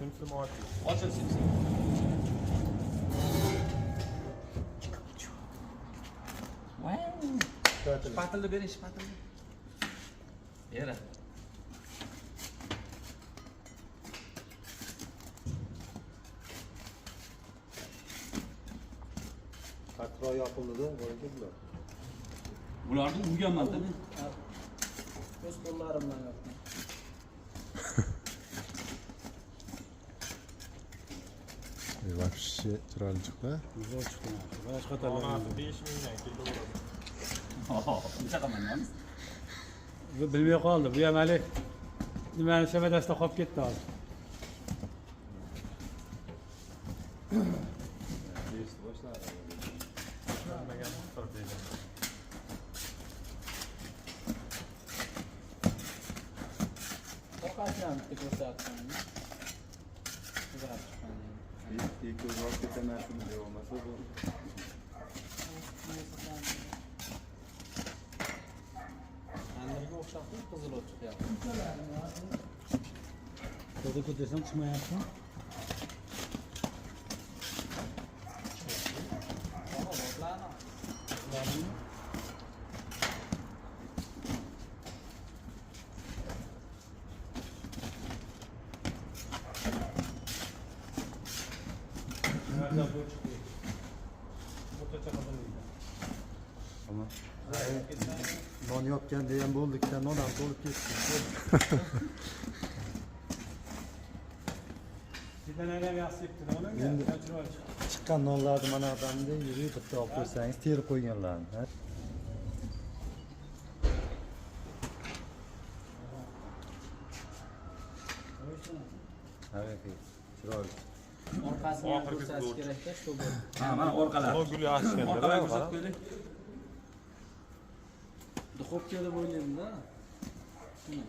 Simsim ochiq. Ochil simsim. Shpatilni bering, shpatilni. Bera. Qattiqroq yopildi-da, bola bular. Bularni urganman-da men. O'z qo'llarim bilan yopdim. Вообще chiroyli chiqdi. Zo'r chiqdi. Boshqa Donasi 5000 dan kilo bo'ladi. Necha qilmaymiz? Bu bilmay qoldi. Bu ham hali nimani shabadasida qolib ketdi hozir. Bilmagan qilib deydi. Orqasini ham bitta ko'rsatdim. Qizarib chiqqan. Ikki o'z ketamasmi deb bo'lmasa bu. Tandirga o'xshab qizil o't chiqyapti. To'g'ri ko'tarsam chiqmayapti. Tamam, otlarni. Nereden bu chiqdi? O'rtacha qizil. Tamam. Non yopgan degan bo'ldik-da, non ham to'lib ketdi. Sizdan ham yaxshi yepti, nima? Endi- Chiroyli chiqdi. Chiqqan nonlarni mana odamda yurib bitta olib ko'rsangiz terib qo'yganlarni. Ha? Haqiqiy chiroyli. Orqasini ham Oxirgi ko'rsatish zo'r. kerakda, чтобы Ha, mana orqalar. Bu gul yaxshi Orqalar ko'rsatib qo'ydik. Duxovka deb o'ylayman-da. Shuni.